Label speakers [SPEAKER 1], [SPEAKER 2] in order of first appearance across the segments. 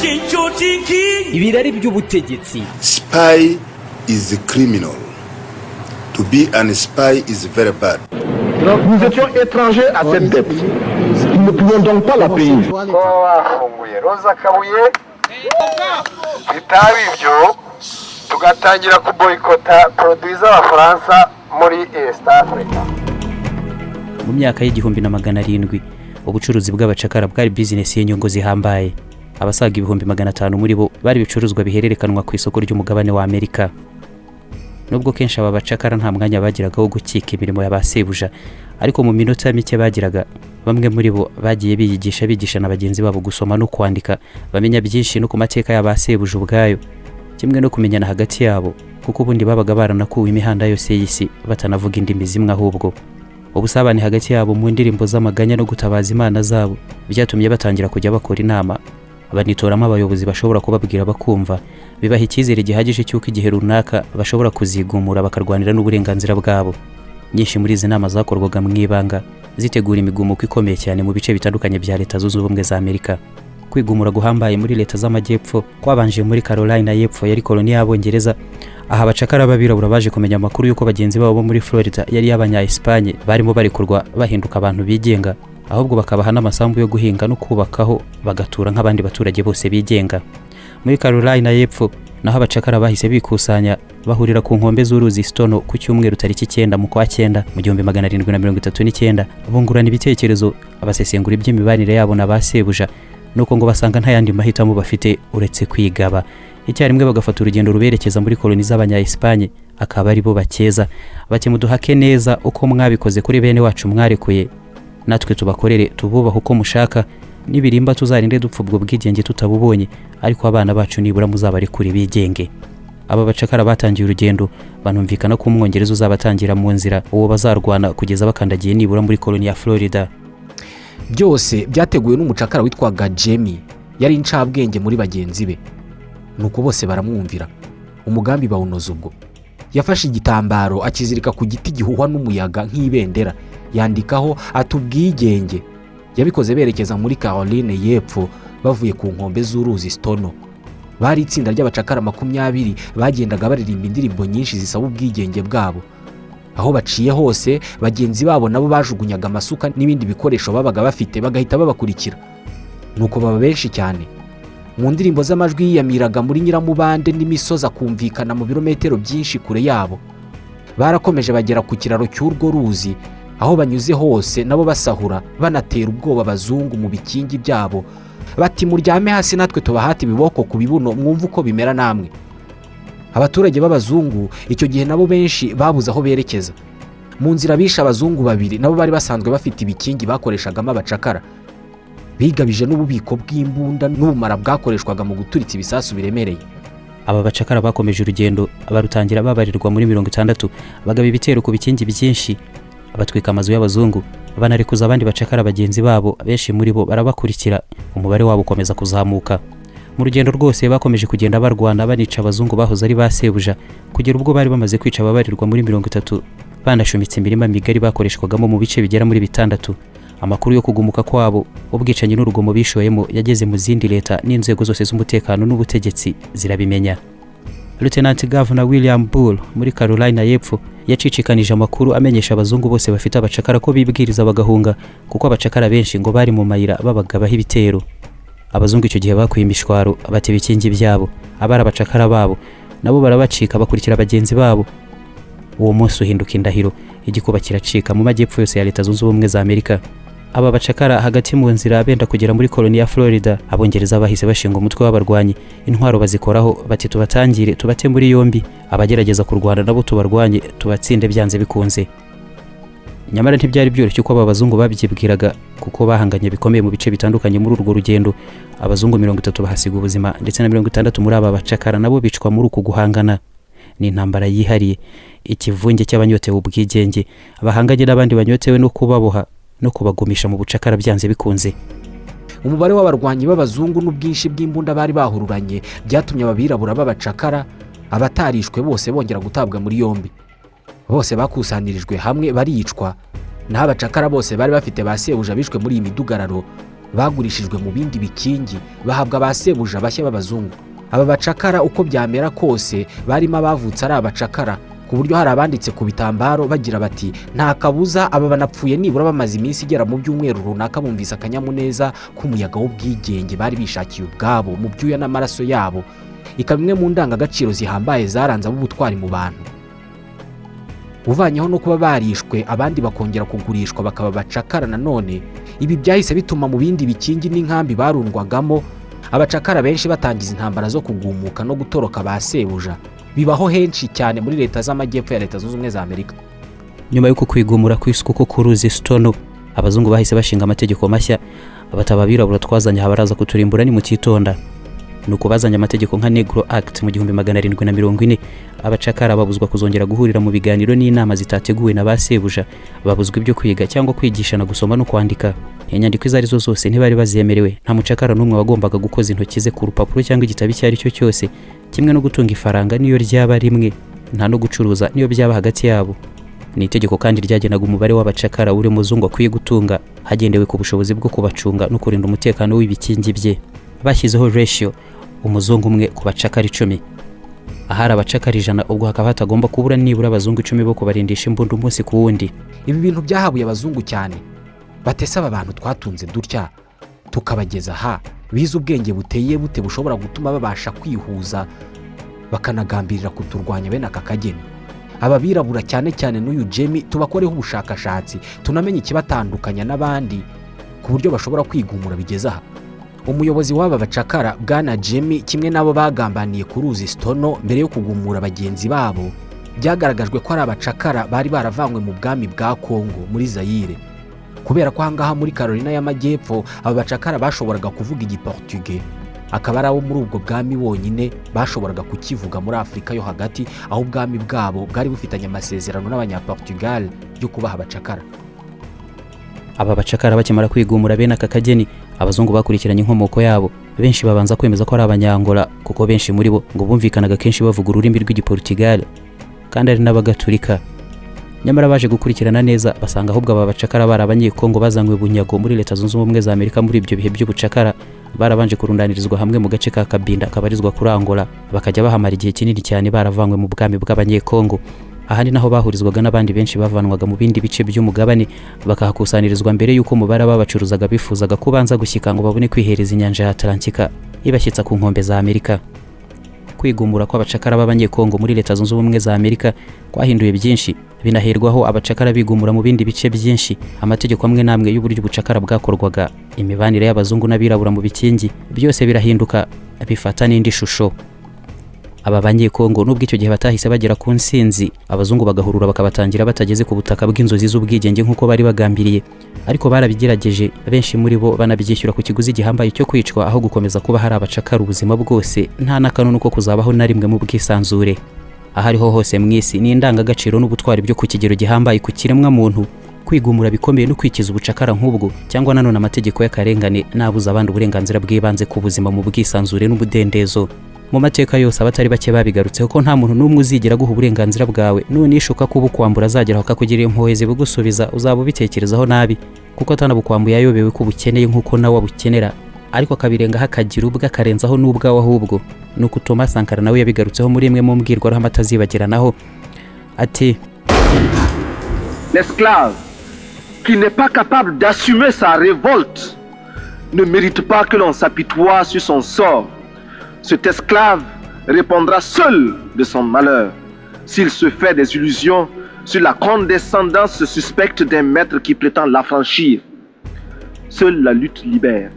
[SPEAKER 1] Change your thinking.
[SPEAKER 2] Ibirari by'ubutegetsi.
[SPEAKER 3] Spy is a criminal. To be an spy is very bad.
[SPEAKER 4] Nous étions étrangers à cette dette. Nous ne pouvions donc pas la payer.
[SPEAKER 5] Kuba bafunguye Roza Kabuye, bitaba ibyo tugatangira kuboyikota produits z'Abafaransa muri East Africa.
[SPEAKER 6] Mu myaka y'1700, ubucuruzi bw'abacakara bwari bizinesi y'inyungu zihambaye. Abasaga 500,000 muri bo bari ibicuruzwa bihererekanwa ku isoko ry'umugabane wa Amerika. Nubwo kenshi aba bacakara nta mwanya bagiraga wo gukika imirimo ya ba sebuja, ariko mu minota mike bagiraga, bamwe muri bo bagiye biyigisha, bigisha na bagenzi babo gusoma no kwandika, bamenya byinshi no ku mateka ya ba sebuja ubwayo, kimwe no kumenyana hagati yabo, kuko ubundi babaga baranakuwe imihanda yose y'isi, batanavuga indimi zimwe. Ahubwo ubusabane hagati yabo mu ndirimbo z'amaganya no gutabaza imana zabo byatumye batangira kujya bakora inama, banitoramo abayobozi bashobora kubabwira bakumva, bibaha icyizere gihagije cy'uko igihe runaka bashobora kuzigumura bakarwanira n'uburenganzira bwabo. Nyinshi muri izi nama zakorwaga mu ibanga, zitegura imigumuko ikomeye cyane mu bice bitandukanye bya Leta Zunze Ubumwe za Amerika. Kwigumura guhambaye muri leta z'amajyepfo kwabanje muri Carolina y'Epfo, yari koloni y'Abongereza. Aha abacakara b'abirabura baje kumenya amakuru y'uko bagenzi babo bo muri Florida yari y'Abanya Espagne barimo barekurwa, bahinduka abantu bigenga, ahubwo bakabaha n'amasambu yo guhinga no kubakaho, bagatura nk'abandi baturage bose bigenga. Muri Carolina y'Epfo naho abacakara bahise bikusanya, bahurira ku nkombe z'uruzi Stono ku cyumweru tariki 9 mu kwa cyenda mu 1739, bungurana ibitekerezo, abasesengura iby'imibanire yabo na ba sebuja, nuko ngo basanga nta yandi mahitamo bafite uretse kwigaba icyarimwe, bagafata urugendo ruberekeza muri koloni z'Abanya Espagne, akaba ari bo bakeza bati: "Muduhake neza uko mwabikoze kuri bene wacu mwarekuye, natwe tubakorere, tububahe uko mushaka. Nibirimba tuzarinde dupfa ubwo bwigenge tutabubonye, ariko abana bacu nibura muzabarekure bigenge." Aba bacakara batangiye urugendo, banumvikana ko Umwongereza uzabatangira mu nzira, uwo bazarwana kugeza bakandagiye nibura muri koloni ya Florida.
[SPEAKER 7] Byose byateguwe n'umucakara witwaga Jemmy. Yari incabwenge muri bagenzi be, nuko bose baramwumvira, umugambi bawunoza. Ubwo yafashe igitambaro akizirika ku giti gihuhwa n'umuyaga nk'ibendera, yandikaho ati: "Ubwigenge." Yabikoze berekeza muri Caroline y'Epfo, bavuye ku nkombe z'uruzi Stono. Bari itsinda ry'abacakara 20 bagendaga baririmba indirimbo nyinshi zisaba ubwigenge bwabo. Aho baciye hose, bagenzi babo nabo bajugunyaga amasuka n'ibindi bikoresho babaga bafite, bagahita babakurikira, nuko baba benshi cyane. Mu ndirimbo z'amajwi yiyamiraga muri nyiramubande n'imisozi, akumvikana mu birometero byinshi kure yabo. Barakomeje bagera ku kiraro cy'urwo ruzi. Aho banyuze hose nabo basahura, banatera ubwoba abazungu mu bikingi byabo, bati: "Muryame hasi natwe tubahate ibiboko ku bibuno, mwumve uko bimera namwe." Abaturage b'abazungu icyo gihe nabo benshi babuze aho berekeza. Mu nzira bishe abazungu babiri nabo bari basanzwe bafite ibikingi bakoreshagamo abacakara. Bigabije n'ububiko bw'imbunda n'ubumara bwakoreshwaga mu guturitsa ibisasu biremereye.
[SPEAKER 6] Aba bacakara bakomeje urugendo, barutangira babarirwa muri 60, bagaba ibitero ku bikingi byinshi, batwika amazu y'abazungu, banarekuza abandi bacakara bagenzi babo. Benshi muri bo barabakurikira, umubare wabo ukomeza kuzamuka. Mu rugendo rwose bakomeje kugenda barwana, banica abazungu bahoze ari ba sebuja, kugera ubwo bari bamaze kwica ababarirwa muri 30, banashumitse imirima migari bakoreshwagamo mu bice bigera muri bitandatu. Amakuru yo kugumuka kwabo, ubwicanyi n'urugomo bishoyemo, yageze mu zindi leta, n'inzego zose z'umutekano n'ubutegetsi zirabimenya. Lieutenant Governor William Bull muri Carolina y'Epfo yacicikanije amakuru, amenyesha abazungu bose bafite abacakara ko bibwiriza bagahunga, kuko abacakara benshi ngo bari mu mayira babagabaho ibitero. Abazungu icyo gihe bakuye imishwaro, bata ibikingi byabo, abari abacakara babo nabo barabacika, bakurikira bagenzi babo. Uwo munsi uhinduka indahiro, igikuba kiracika mu majyepfo yose ya Leta Zunze Ubumwe za Amerika. Aba bacakara hagati mu nzira benda kugera muri koloni ya Florida, Abongereza bahise bashinga umutwe w'abarwanyi, intwaro bazikoraho, bati: "Tubatangire, tubate muri yombi, abagerageza kurwana nabo tubarwanye, tubatsinde byanze bikunze." Nyamara ntibyari byoroshye uko aba bazungu babyibwiraga, kuko bahanganye bikomeye mu bice bitandukanye muri urwo rugendo. Abazungu 30 bahasiga ubuzima, ndetse na 60 muri aba bacakara nabo bicwa muri uku guhangana. Ni intambara yihariye, ikivunge cy'abanyotewe ubwigenge bahanganye n'abandi banyotewe no kubaboha no kubagumisha mu bucakara byanze bikunze.
[SPEAKER 7] Umubare w'abarwanyi b'abazungu n'ubwinshi bw'imbunda bari bahururanye byatumye ababirabura b'abacakara abatarishwe bose bongera gutabwa muri yombi. Bose bakusanirijwe hamwe baricwa. Naho abacakara bose bari bafite ba sebuja bishwe muri iyi midugararo. Bagurishijwe mu bindi bikingi, bahabwa ba sebuja bashya b'abazungu. Aba bacakara, uko byamera kose, barimo abavutse ari abacakara, ku buryo hari abanditse ku bitambaro bagira bati: "Nta kabuza aba banapfuye nibura bamaze iminsi igera mu byumweru runaka bumvise akanyamuneza k'umuyaga w'ubwigenge bari bishakiye ubwabo mu byuya n'amaraso yabo." Ikaba imwe mu ndangagaciro zihambaye zaranze ab'ubutwari mu bantu. Uvanyeho no kuba barishwe, abandi bakongera kugurishwa bakaba abacakara nanone, ibi byahise bituma mu bindi bikingi n'inkambi barundwagamo abacakara benshi batangiza intambara zo kugumuka no gutoroka ba sebuja. Bibaho henshi cyane muri leta z'amajyepfo ya Leta Zunze Ubumwe za Amerika.
[SPEAKER 6] Nyuma y'uko kwigumura kw'isuku ko ku ruzi Stono, abazungu bahise bashinga amategeko mashya, bataba: "Abirabura twazanye aha baraza kuturimbura nimutitonda." Nuko bazanye amategeko nka Negro Act mu 1740. Abacakara babuzwa kuzongera guhurira mu biganiro n'inama zitateguwe na ba sebuja, babuzwa ibyo kwiga cyangwa kwigishana gusoma no kwandika. Inyandiko izo arizo zose ntibari bazemerewe. Nta mucakara n'umwe wagombaga gukoza intoki ze ku rupapuro cyangwa igitabo icyo ari cyo cyose, kimwe no gutunga ifaranga niyo ryaba rimwe, nta no gucuruza niyo byaba hagati yabo. Ni itegeko kandi ryagenaga umubare w'abacakara buri muzungu akwiye gutunga, hagendewe ku bushobozi bwo kubacunga no kurinda umutekano w'ibikingi bye. Bashyizeho ratio, umuzungu umwe ku bacakara 10. Ahari abacakara 100, ubwo hakaba hatagomba kubura nibura abazungu 10 bo kubarindisha imbunda umunsi ku wundi.
[SPEAKER 7] Ibi bintu byahabuye abazungu cyane. Batese aba bantu twatunze dutya tukabageza aha, bize ubwenge buteye bute bushobora gutuma babasha kwihuza bakanagambirira kuturwanya bene aka kageni? Aba birabura, cyane cyane n'uyu Jemi, tubakoreho ubushakashatsi, tunamenye ikibatandukanya n'abandi ku buryo bashobora kwigumura bigeze aha. Umuyobozi w'aba bacakara, bwana Jemi, kimwe n'abo bagambaniye ku ruzi Stono mbere yo kugumura bagenzi babo, byagaragajwe ko ari abacakara bari baravanywe mu bwami bwa Kongo muri Zayire. Kubera ko ahangaha muri Carolina y'Amajyepfo aba bacakara bashoboraga kuvuga Igiportuge, akaba ari abo muri ubwo bwami bonyine bashoboraga kukivuga muri Afurika yo hagati, aho ubwami bwabo bwari bufitanye amasezerano n'Abanyaportugal yo kubaha abacakara.
[SPEAKER 6] Aba bacakara bakimara kwigumura bene aka kageni, abazungu bakurikiranye inkomoko yabo. Benshi babanza kwemeza ko ari Abanyangola, kuko benshi muri bo ngo bumvikanaga kenshi bavuga ururimi rw'Igiportugal kandi ari n'Abagatulika. Nyamara baje gukurikirana neza, basanga ahubwo aba bacakara bari Abanyekongo bazanywe bunyago muri Leta Zunze Ubumwe za Amerika. Muri ibyo bihe by'ubucakara barabanje kurundanirizwa hamwe mu gace ka Kabinda kabarizwa kuri Angola, bakajya bahamara igihe kinini cyane baravanywe mu bwami bw'Abanyekongo. Ahandi naho bahurizwaga n'abandi benshi bavanwaga mu bindi bice by'umugabane, bakahakusanirizwa mbere y'uko umubare ababacuruzaga bifuzaga kubanza gushyika ngo babone kwihereza inyanja ya Atlantika ibashyitsa ku nkombe za Amerika. Kwigumura kw'abacakara b'Abanyekongo muri Leta Zunze Ubumwe za Amerika kwahinduye byinshi, binaherwaho abacakara bigumura mu bindi bice byinshi. Amategeko amwe n'amwe y'uburyo ubucakara bwakorwaga, imibanire y'abazungu n'abirabura mu bikingi, byose birahinduka, bifata n'indi shusho. Aba Banyekongo, nubwo icyo gihe batahise bagera ku nsinzi, abazungu bagahurura bakabatangira batageze ku butaka bw'inzozi z'ubwigenge nk'uko bari bagambiriye, ariko barabigerageje, benshi muri bo banabyishyura ku kiguzi gihambaye cyo kwicwa aho gukomeza kuba hari abacakara ubuzima bwose, nta n'akanunu ko kuzabaho na rimwe mu bwisanzure. Aho ariho hose mu isi, ni indangagaciro n'ubutwari byo ku kigero gihambaye ku kiremwa muntu kwigumura bikomeye no kwikiza ubucakara nk'ubwo, cyangwa nanone amategeko y'akarengane n'abuza abandi uburenganzira bw'ibanze ku buzima mu bwisanzure n'umudendezo. Mu mateka yose abatari bake babigarutseho ko nta muntu n'umwe uzigera aguha uburenganzira bwawe. Nunishuka ko ubukwambura azageraho akakugirira impuhwe zibugusubiza, uzaba ubitekerezaho nabi, kuko atanabukwambuye ayobewe ko ubukeneye nk'uko nawe abukenera, ariko akabirengaho akagira ubwe akarenzaho n'ubwawe ahubwo. Nuko Thomas Sankara nawe yabigarutseho muri imwe mu mbwirwaruhame atazibagiranaho, ati:
[SPEAKER 4] L'esclave qui n'est pas capable d'assumer sa révolte ne mérite pas que l'on s'apitoie sur son sort. Cet esclave répondra seul de son malheur s'il se fait des illusions sur la condescendance suspecte d'un maître qui prétend l'affranchir. Seule la lutte libère.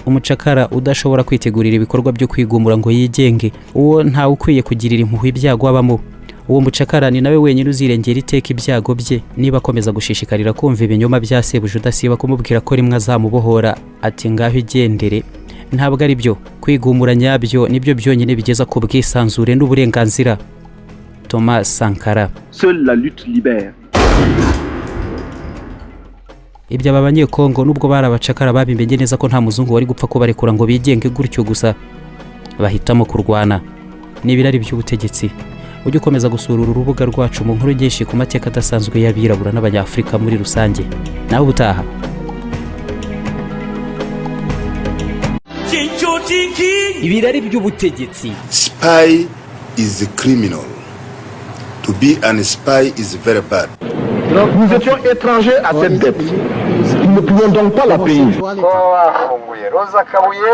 [SPEAKER 6] Umucakara udashobora kwitegurira ibikorwa byo kwigumura ngo yigenge, uwo ntawe ukwiye kugirira impuhwe ibyago abamo. Uwo mucakara ni nawe wenyine uzirengera iteka ibyago bye niba akomeza gushishikarira kumva ibinyoma bya sebuja udasiba kumubwira ko rimwe azamubohora, ati: "Ngaho igendere." Ntabwo ari byo. Kwigumura nyabyo nibyo byonyine bigeza ku bwisanzure n'uburenganzira. Thomas Sankara.
[SPEAKER 4] Seule la lutte libère.
[SPEAKER 6] Ibyo aba Banyekongo, nubwo bari abacakara, babimenye neza ko nta muzungu wari gupfa kubarekura ngo bigenge gutyo gusa, bahitamo kurwana n'ibirari by'ubutegetsi. Ujye ukomeza gusura uru rubuga rwacu mu nkuru nyinshi ku mateka adasanzwe y'abirabura n'Abanyafurika muri rusange. Nawe ubutaha.
[SPEAKER 1] Ibirari by'ubutegetsi.
[SPEAKER 3] Spy is a criminal. To be an spy is very bad.
[SPEAKER 4] Nous étions étrangers à cette dette. Nous ne pouvions donc pas la payer.
[SPEAKER 5] Kuba bafunguye Roza Kabuye,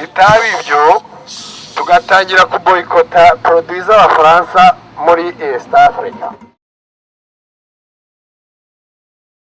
[SPEAKER 5] bitaba ibyo tugatangira kuboyikota produits z'Abafaransa muri East Africa.